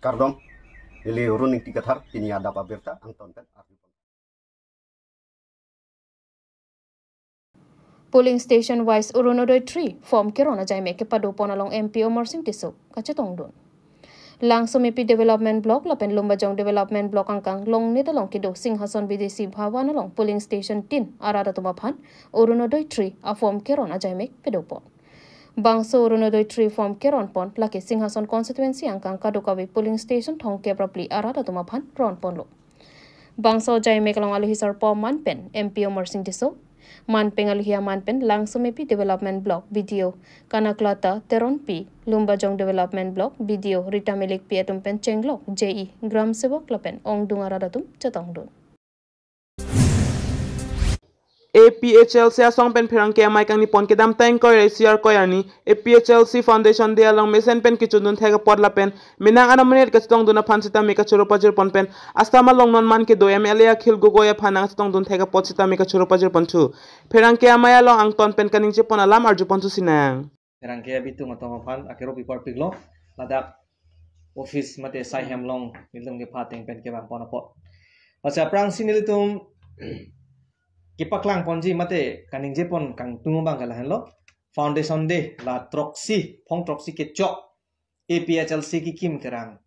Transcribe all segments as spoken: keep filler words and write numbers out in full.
Kardom, neli Arun Ingti Kathar, pini adap abirta angton pen arju. Polling station wise Orunodoi three form keron ajaimek kepado pon along M P Amarsing Tisso kachetongdun. Langsomepi Development Block lapen Lumbajong Development Block angkang Longnit along kedo Singhason Bidesi Bhavan along polling station tin arat atum aphan Orunodoi three a form keron ajaimek pado pon. Bangso Orunodoi three form keron pon lake Singhason constituency angkang kadokave polling station thomkep ra phli arat atum aphan ron ponlo. Bangso ajaimek along alohi sarpo aman pen M P Amarsing Tisso, manpeng alohi aman pen Langsomepi Development Block B D O Kanaklata Teronpi, Lumbajong Development Block B D O Rita Milikpi atum pen chenglok J E, Gram Sevok lapen ongdung arat atum chetongdun. A P H L C asong pen pherangke amei kangni pon kedamtang ingkoi ra isi arni A P H L C Foundation Day along mesen pen kechundun thek apot lapen menang an amonit kachetongdun aphan sitame kachoro pajir pon pen Assam along non man kedo M L A Akhil Gogoi aphan nangchetongdun thek apot sitame kachoro pajir ponthu. Pherangke amei along angton pen kaningje pon alam arju ponthu sinang. Pherangke abitung atum aphan akero pipar piklo, ladak office mate saihem along nelitum kepha ateng pen kevang pon apot. Lasi aphrangsi nelitum kepaklang ponji mate kaningje pon kangtung abang ke lahenlo. Foundation Day la throksi, phong throksi kechok A P H L C kekim kerang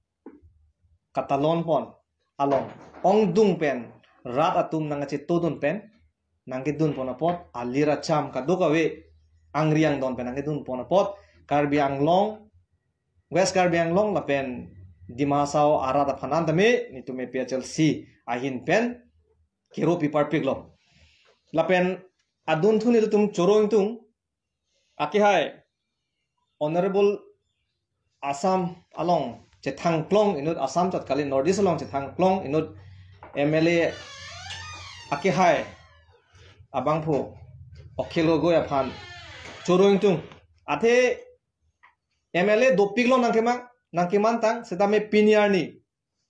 katalon pon along ongdung pen rat atum nangkachetongdun pen nangkedun pon apot, alir acham kadokave angri angdon pen nangkedun pon apot, Karbi Anglong, West Karbi Anglong lapen Dima Hasao arat aphan an tame nelitum A P H L C ahin pen kero pipar piklo. Lapen adunthu nelitum choro ingtung, akehai Honorable Assam along chethangklong inut, Assam chot kali, North East along chethangklong inut M L A akehai abangphu Akhil Gogoi aphan choro ingtung. Athe M L A dopiklo nangkemang, nangkemantang, sitame pini arni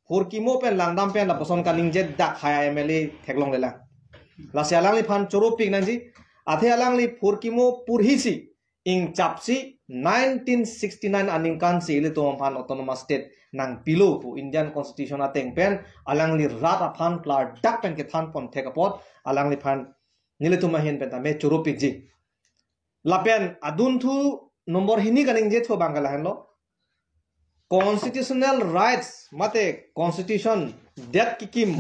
phurkimo pen langdam pen lapuson kaningje dak hai M L A theklonglelang. Lasi alangliphan choro pik nangji, athe alangli phurkimo purhisi ingchapsi nineteen sixty-nine aningkansi ilitum aphan Autonomous State nangpilo pu Indian Constitution ateng pen alangli rat aphan klardak pen kethan pon thek apot alangliphan nelitum ahin pen tame choro pikji. Lapen adunthu number hini kaningjethu abang ke lahenlo. Constitutional rights mate constitution det kekim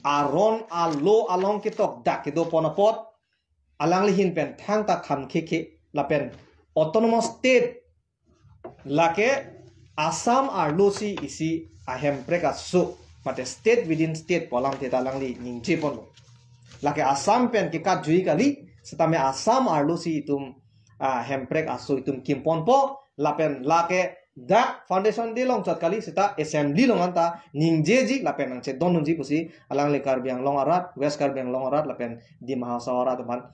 aron alo along ketok dak kedo pon apot alangli ahin pen thangta kham khekhe lapen Autonomous State lake Assam arlosi isi ahemprek aso mate state within state pu alamthe ta alangli ningje ponlo. Lake Assam pen kekatjui kali, sitame Assam arlosi itum, ah, hemprek aso itum kim ponpo, lapen lake dak Foundation Day along chot kali, sita assembly along anta ningjeji lapen nangchedondunji pusi alangli Karbi Anglong arat, West Karbi Anglong arat lapen Dima Hasao arat aphan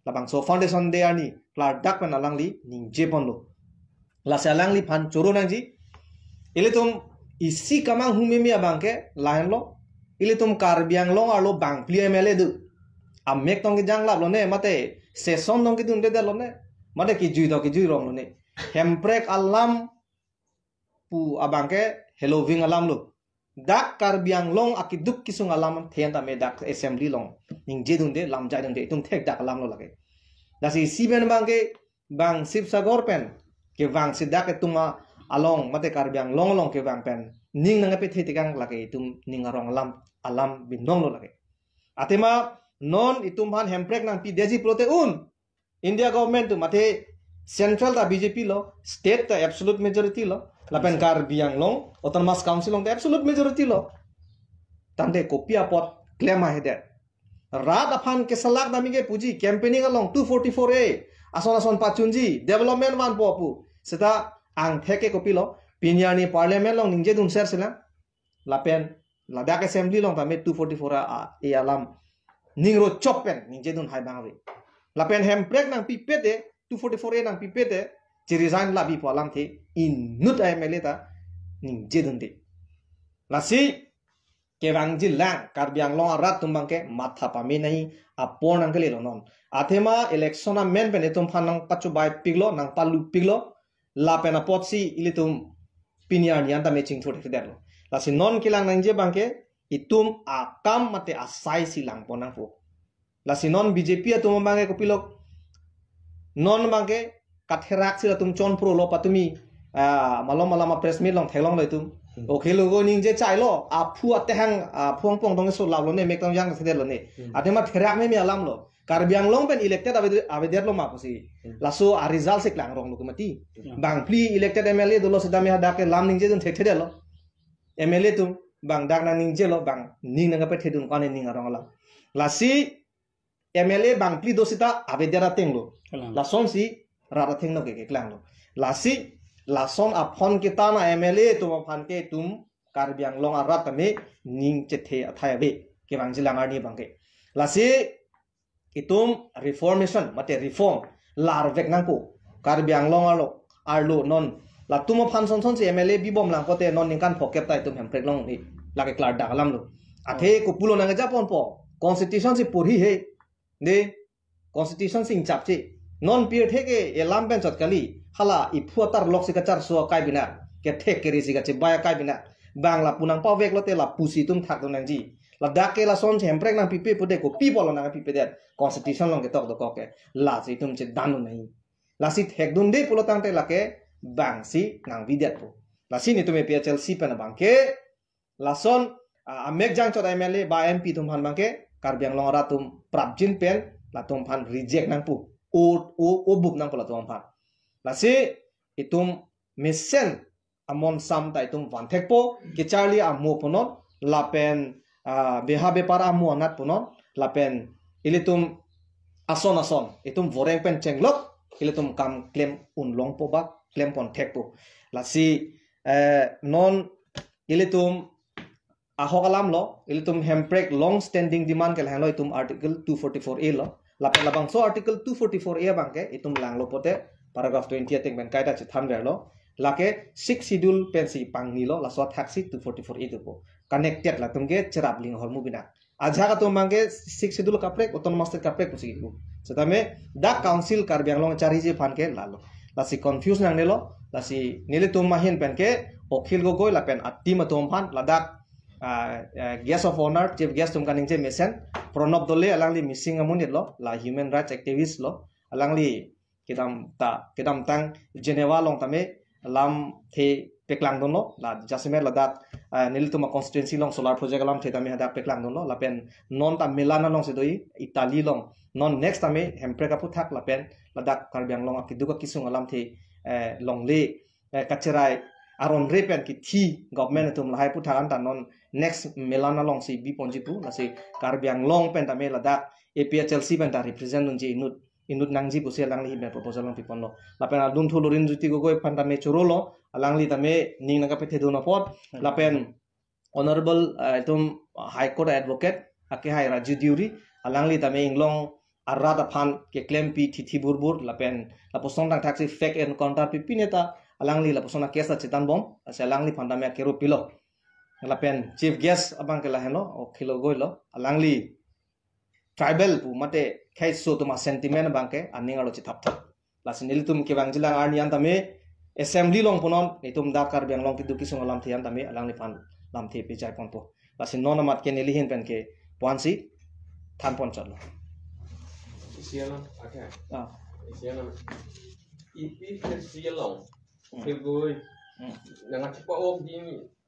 labangso Foundation Day arni klardak pen alangli ningje ponlo. Lasi alangliphan choro nangji. Ilitum isi kamanghu mimi abang ke lahenlo. Ilitum Karbi Anglong arlo bangphli M L A do. Amek tong kejang lap lone, mate session tong kedun de lone, mate kejui tong kejui rong lone. Hemprek alam pu abang ke heloving alam lo. Dak Karbi Anglong akeduk kesung alamthe tame dak assembly along ningjedunde, lamjaidunde, itum thekdak alam lo lake. Lasi isi pen abang ke bang Sibsagar pen kevangsi dak itum along mate Karbi Anglong along kevang pen ning nangkepethe tekang lake itum ning arong alam, alam binong lo lake. Athema non itum aphan hemprek nangpidetji pulote un India government atum mate central ta B J P lo, state ta absolute majority lo, lapen Karbi Anglong Autonomous Council along ta absolute majority lo. Tangte kopi apot klem ahedet. Rat aphan kesalak dami ke puji campaigning along two forty-four A ason ason pachunji, development vanpo pu. Seta angthek ke kopilo, pini arni parliament along ningjedun ser selang. Lapen ladak assembly along tame two forty-four A, A alam ningro chop pen ningjedun hai bang ave. Lapen hemprek nangpipete, two forty-four A nangpipete, chi resign labi pu alamthe inut a M L A ta ningjedunde. Lasi kevangjilang Karbi Anglong arat atum abang ke matha pame nangji apor nangkele lo non. Athema election amen pen itum aphan nangpachobai piklo, nangpalu piklo, lapen apotsi ilitum pini arni anta me chingthur thekdetlo. Lasi non kelang nangji abangke itum akam mate asai si langpon nangpo. Lasi non B J P atum abangke kopilok, non abangke katherak si latum chonpro lo patumi, ah, malom malom a press meet along theklonglo itum. Hmm. Okhil Gogoi ningje chailo, aphu atehang, aphu angpong tong so lap lo ne, mek tong jang sedetlo ne. Hmm. Athema therak meme alam lo. Karbi Anglong pen elected avede-, avedetlo ma pusi. Hmm. Laso a result si klangrong lo kemati. Hmm. Bangphli elected M L A dolo setame hadak ke lam ningjedun thekthedetlo. M L A atum bang dak nangningjelo, bang ning nangkapethedun ko-an ning arong alam. Lasi M L A bangphli do seta avedet ateng lo. Kalang. Lasonsi rat athengno ke keklanglo. Lasi lason aphon ketang a M L A atum aphan ke itum Karbi Anglong arat tame ning chethe athai ave, kevangjilang arni abangke. Lasi itum reformation mate reform larvek nangpo. Karbi Anglong arlo, arlo non latum aphan sonsonsi M L A bibom lang pote non ningkan phokep ta itum Hemprek along ni lake klardak alam lo. Athe kopulo nangjaponpo, constitution si porhi he. De, constitution si ingchapche. Non pirthe ke elam pen chot kali. Hala iphu atarlok si kacharso akai binak, kethek kere si kachebai akai binak. Bang lapu nangpaveklo te lapusi itum thakdun nangji. Ladak ke lasonsi Hemprek nangpipe pude kopi pulo nangpipedet. Constitution along ketok dokok ke. Lasi itum chedan nangji. Lasi thekdunde pulo tangte lake bangsi nangvidetpo. Lasi netum A P H L C pen abangke lason, ah, amek jangchot M L A ba M P atum aphan abangke Karbi Anglong arat atum prapjin pen latum aphan reject nangpo. O, o, obup nangpo latum aphan. Lasi itum mesen amon sam ta itum vanthekpo, kecharli amo punon, lapen, ah, beha bepar amo anat punon, lapen ilitum ason ason itum voreng pen chenglok, ilitum kam klem unlongpo ba klem ponthekpo. Lasi, eh, non ilitum ahok alam lo, ilitum Hemprek long standing demand ke lahenlo itum Article two forty-four A lo. Lapen labangso Article two forty-four A abangke itum langlo pote paragraph twenty ateng pen kaita chethanverlo. Lake Sixth Schedule pensi pangnilo, laso athaksi two forty-four A dopo. Connected latum ke cherap ling ahormu binak. Ajahak atum abangke Sixth Schedule kaprek, Autonomous State kaprek pusi kipu. Setame dak Council Karbi Anglong chariji aphan ke lalo. Lasi confuse nangnelo, lasi nelitum ahin pen ke Akhil Gogoi lapen a-team atum aphan ladak, ah, ah, guest of honor, chief guest atum kaningje mesen, Pranab Doley, alangli missing amonit lo, la human rights activist lo, alangli kedam ta, kedamtang Geneva along tame lamthe peklangdunlo, la jasemet ladak, ah, nelitum a-constituency along solar project alamthe tame hadak peklangdunlo, lapen non ta Milan alongsi do-i, Italy along, non next tame Hemprek aphuthak lapen ladak Karbi Anglong akeduk akesung alamthe, eh, longle, eh, kacherai aron re pen kithi government atum lahai aphuthak an ta non next Milan alongsi biponji pu, lasi Karbi Anglong pen tame ladak A P H L C pen ta represent dunji inut, inut nangji pusi alangli ahin pen proposal along piponlo. Lapen adun thu Lurinjyoti Gogoi aphan tame chorolo, alangli tame ning nangkapethedun apot, lapen Honorable, eh, itum High Court Advocate, akehai Raju Deuri, alangli tame inglong arat aphan keklempi thithi burbur, lapen lapuson tangthaksi fake encounter pipi neta, alangli lapuson a-case ta chetanbom, lasi alangliphan tame akero pilo. Lapen chief guest abangke lahenlo, Akhil Gogoi lo, alangli tribal pu mate kheiso atum a-sentiment abangke aning arlo chethapthap. Lasi nelitum kevangjilang arni an tame assembly along punon, netum dak Karbi Anglong keduk kesung alamthe an tame alangliphan lamthe pejaiponpo. Lasi non amat ke neli ahin pen ke puansi thanpon chotlo. Isi alam, okay. Ah. Isi alam. A P H L C along. Hmm. Akhil Gogoi. Hmm. Nangkachepa-ok di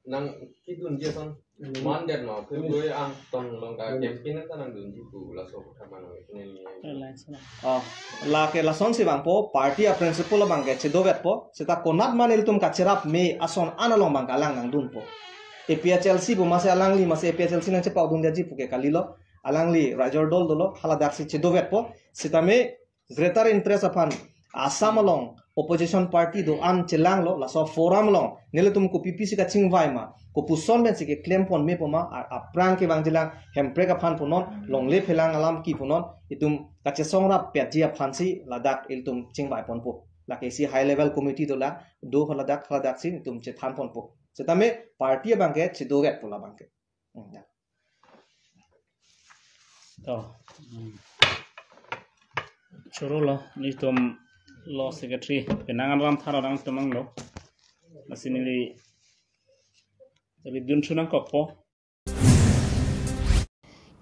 nangkedunji ason mandet ma, Akhil Gogoi angton along ta campaign ta nangdunji pu laso aphuthak mano, ini, ini. Alliance na. Oh, lake lasonsi vangpo, party a-principle abangke chedovetpo, seta konat ma nelitum kacherap me ason an along abangke alang nangdunpo. A P H L C pu mase alangli mase A P H L C nangchepa-ok dundetji pu ke kalilo, alangli raijo dol dolo, haladaksi chedovetpo, setame greater interest aphan Assam along opposition party do-an chelanglo, laso forum along nelitum kopi pisi kachingvai ma, kopuson pensi keklempon mepo ma, a-, aphrang kevangjilang Hemprek aphan punon, longle phelang alam ke punon, itum kachesong rap petji aphansi ladak ilitum chingvaiponpo. Lake isi high level committee dolang, do haladak haladaksi itum chethanponpo. Setame party abangke chedovetpo labangke. Hmm, ya. To. Hmm. Chorolo, netum law secretary, penang alam tharo nangtum anglo. Lasi neli Jadi dun sunang kokpo.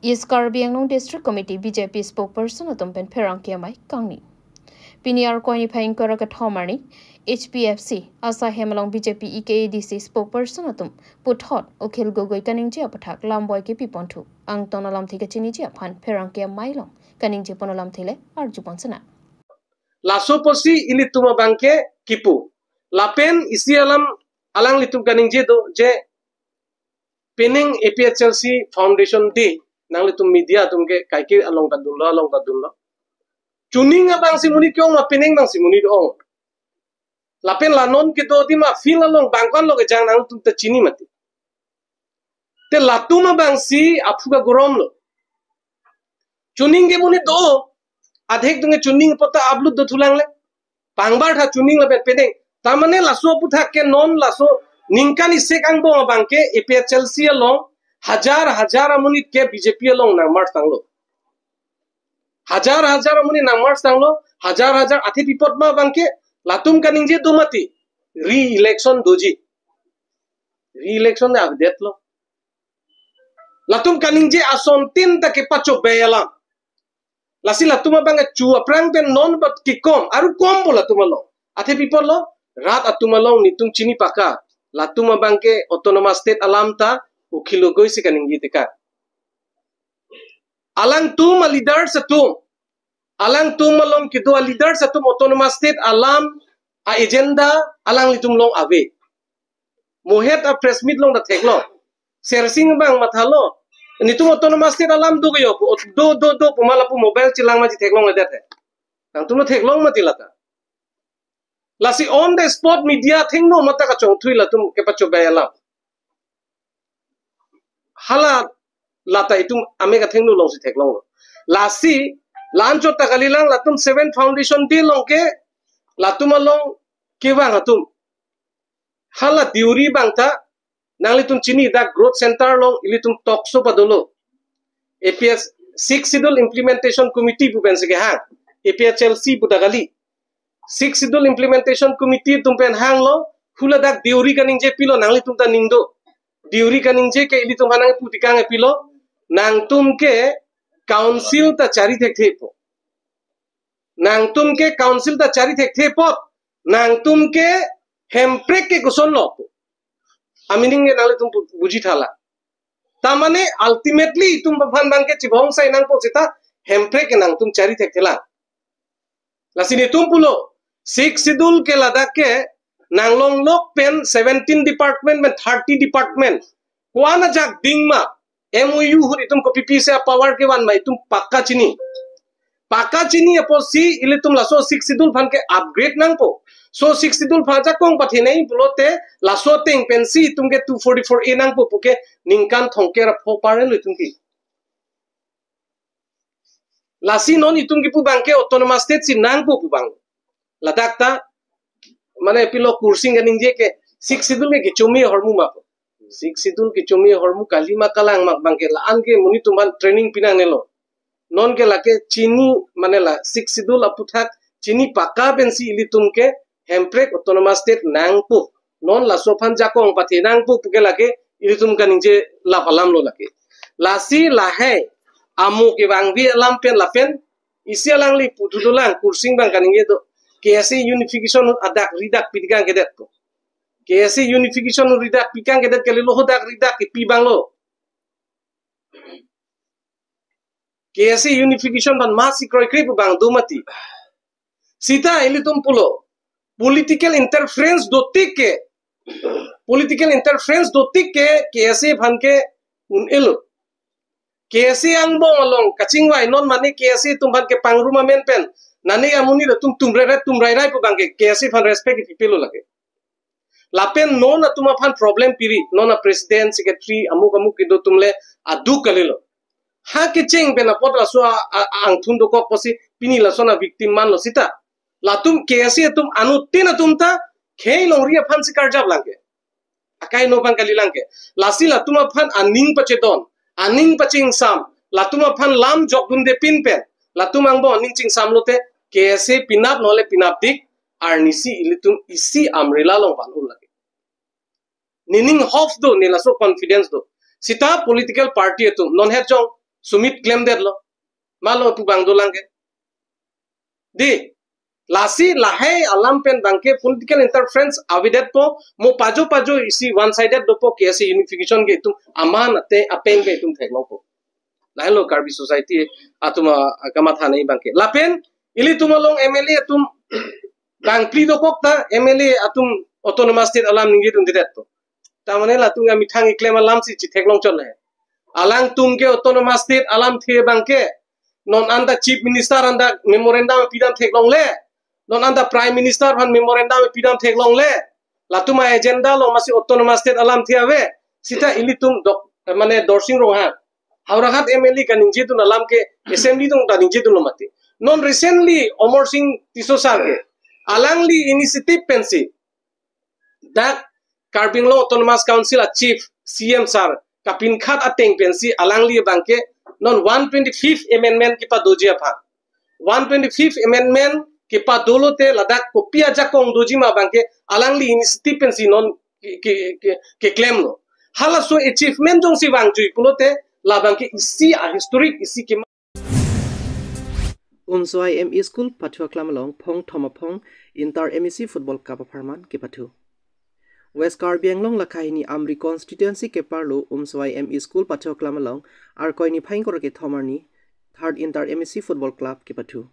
East Karbi Anglong District Committee B J P spokesperson atum pen pherangke amei kangni. Pini Arkoi niphai ingkoi ra kethom arni H P F C asai hem along B J P E K A D C spokesperson atum puthot Akhil Gogoi kaningje aputhak lamboi kepi ponthu. Angton alamthe kachiniji aphan pherangke amei along kaningje pon alamthe le arju pon sena. Laso apotsi ilitum abangke kipu. Lapen isi alam alanglitum kaningje do je pining A P H L C Foundation Day nanglitum media atum ke kaike along ta dunlo, along ta dunlo. Chuning abangsi monit ke-ong ma pining abangsi monit ong. Lapen la non kedo adim a field along bangkon lo kejang nangtum ta chini mati. Te latum abangsi aphu kagorom lo. Chuning ke monit do, adhek atum ke chuning apot ta upload do thulang le. Pangbar tha chuning lapen pining. Tamane laso aputhak ke non laso ningkan isi angbong abangke A P H L C along hajar hajar amonit ke B J P along nang march tanglo. Hajar hajar amonit nang march tanglo, hajar hajar athe pi apot ma abangke latum kaningje do mati. Re-election doji. Re-election le update lo. Latum kaningje asontin ta kepachobei alam. Lasi latum abangke chu aphrang pen non bat kikom, aru kom bo latum along. Athe pi apot lo, rat atum along netum chini paka. Latum abangke Autonomous State alam ta Akhil Gogoi si kaningje tekang. Alangtum a leaders atum, alangtum along kedo a leaders atum Autonomous State alam a agenda alanglitum along ave. Mohet a press meet along ta theklong. Sersing abang mathalo. Netum Autonomous State alam do kayo, do, do, do, pu ma lapu mobile chelang ma chetheklongledet he. Nangtum theklong mati lata. Lasi on the spot media athengno mata kachongthui latum kepachobei alam. Hala lata itum amek athengno alongsi theklonglo. Lasi la-anchot ta kalilang, latum Seven Foundation Day along ke latum along kevang atum. Hala Deuri abang ta nanglitum chini dak Growth Center along ilitum talk show padolo. A P H, Sixth Schedule Implementation Committee pu pensi kehang. A P H L C pu ta kali. Sixth Schedule Implementation Committee atum pen hanglo, hula dak Deuri kaningje pilo, nanglitum ta ning do. Deuri kaningje ke ilitum aphan nangpu tekang pilo, nangtum ke council ta chari thekthe po. Nangtum ke council ta chari thekthe po. Nangtum ke hemprek ke koson lo po. A meaning ke nanglitum bu-, buji tha la. Tamane ultimately itum aphan abangke chibong sai nangpo seta hemprek ke nangtum chari thekthelang. Lasi netum pulo, Sixth Schedule ke ladak ke nanglonglok pen seventeen department pen thirty department. Ko-an ajak ding ma, M O U ahut itum kopi pisi a power kevan ma itum pakka chini. Pakka chini apotsi ilitum laso Sixth Schedule aphan ke upgrade nangpo. So Sixth Schedule aphan ajakong pathenei pulote laso ateng pensi itum ke two forty-four A nangpo puke ningkan thomkep ra pho parel itum ke. Lasi non itum kipu abangke Autonomous State si nangpo pu abang. Ladak ta, mane pilo Kursing kaningje ke Sixth Schedule ke kechome ahormu ma po. Sixth Schedule kechome ahormu kali ma kalang ma abangke la-an ke monit atum aphan training pi nangnelo. Non ke lake chini mane la Sixth Schedule aputhak chini pakka pensi ilitum ke hemprek Autonomous State nangpo. Non laso aphan ajakong pathe nangpo puke lake ilitum kaningje lap alam lo lake. Lasi lahai amo kevangve alam pen lapen isi alangli puthu dolang Kursing abang kaningje do. K S A unification adak ridak pi tekang kedet ko. K S A unification ridak pi kang kedet kalilo, hadak ridak kepi abang lo. K S A unification aphan masi kroikre pu abang do mati. Seta ilitum pulo political interference dotik ke, political interference dotik ke K S A aphan ke un-elo. K S A angbong along kachingvai non mane K S A atum aphan ke pangrum amen pen nane amonit atum tum rere tum rairai pu abangke K S A aphan respect kepipelo lake. Lapen non atum aphan problem piri, non a president, secretary, amuk amuk kedo atum le aduk kalilo. Ha kecheng pen apot laso a, a, a angthun dokok apotsi pini lason a victim manlo seta. Latum K S A atum anuttin atum ta khei longri aphan si karjap lang ke. Akai no aphan kalilang ke. Lasi latum aphan aning pachedon, aning pachingsam, latum aphan lam jokdunde pin pen latum angbong aning chingsam lote K S A pinap nole pinapdik arnisi ilitum isi umbrella along van-un lake. Nening hope do, ne laso confidence do. Sita political party atum non het jong sumit klemdetlo. Malo pu bang dolang ke. Di, lasi lahai alam pen bangke political interference avedetpo, mo pajo pajo isi one sided dopo, K S A unification ke itum aman ate apeng ke itum theklongpo. Lahelo Karbi society atum, ah, kamatha nai bangke. Lapen ilitum along M L A atum bangphli dokok ta M L A atum autonomous state alam ningjedundedetpo. Tamane latum amethang keklem alam si chitheklong chot le. Alangtum ke autonomous state alamthe bangke non anta chief minister anta memorandum pidam theklongle. Non anta prime minister aphan memorandum pidam theklongle. Latum a-agenda lo masi autonomous state alamthe ave. Sita ilitum dok, eh, mane Dorsing Ronghang, Howraghat M L A kaningjedun alam ke assembly atum ta ningjedunlo mati. Non recently Amarsing Tisso sir ke alangli initiative pensi dak Karbi Anglong Autonomous Council a chief, C M sir kapinkhat ateng pensi alangli bangke non one twenty-fifth amendment kepadoji aphan, one twenty-fifth amendment kepadolo te ladak kopi ajakong doji ma bangke alangli initiative pensi non ke, ke, ke, keklemlo. Halaso achievement jongsi vangjui pulote labangke isi a-historic, isi ke Umsoi M E School pathu aklam along phongthom aphong Inter M E C Football Cup apharman kepathu. West Karbi Anglong lakha hini Amri constituency keparlo Umsoi M E School pathu aklam along Arkoi niphai ingkoi ra kethom arni third Inter M E C Football Club kepathu.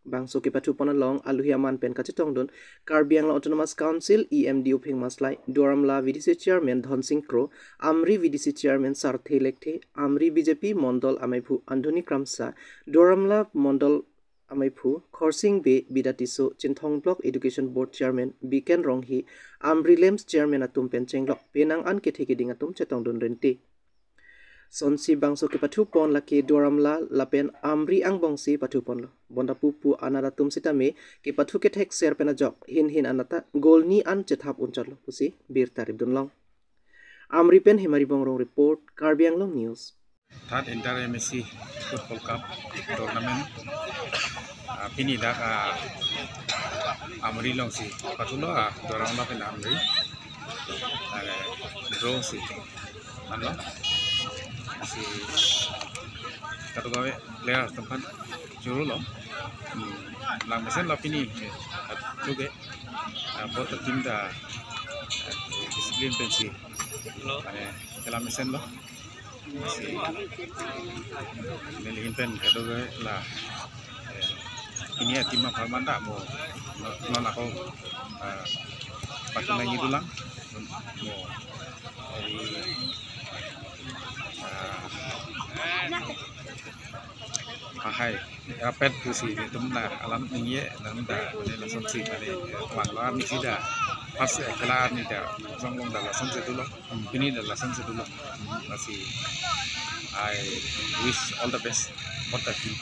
Bangso kepathupon along aluhi aman pen kachetongdun Karbi Anglong Autonomous Council E M D Uphing Maslai, Duar Amla V D C Chairman Dhonsing Kro, Amri V D C Chairman Sarthe Lekthe, Amri B J P Mondol Amaiphu Andhuni Kramsa, Duar Amla Mondol Amaiphu Khorsing Bey, Bida Tisso, Chinthong Block Education Board Chairman Biken Ronghi, Amri LAMPS Chairman atum pen chenglok penang an kethe keding atum chetongdun rente. Sonsi bangso kepathupon lake Duar Amla lapen Amri angbongsi pathuponlo. Bonta pupu anat atum sitame kepathu kethekser pen ajok hin hin anat ta goal ni an chethap unchotlo pusi birta ripdunlong. Amri pen Hemari Bongrung report, Karbi Anglong News. Third Inter M E C Football Cup Tournament, ah, pini dak, ah, Amri alongsi pathulo, ah, Duar Amla pen Amri. Are, draw si manlo. Si kadokave player atum aphan chorolo. Hmm, lang mesenlo pini. Chuke, ah, both the team ta, ah, discipline pensi, mane, kelang mesenlo. Si neli hin pen kadokave la, eh, pini a-team apharman ta mo, no, non ako, ah, pathu nangji dolang, mo, eh, ah, ahai, rapet pusi itum ta alam ningje, alam ta, mane lasonsi, mane, eh, vanglo arni si ta, pas, eh, khela arni ta, jong long ta lasonsi dolo, pini ta lasonsi dolo. Lasi, I wish all the best for the team.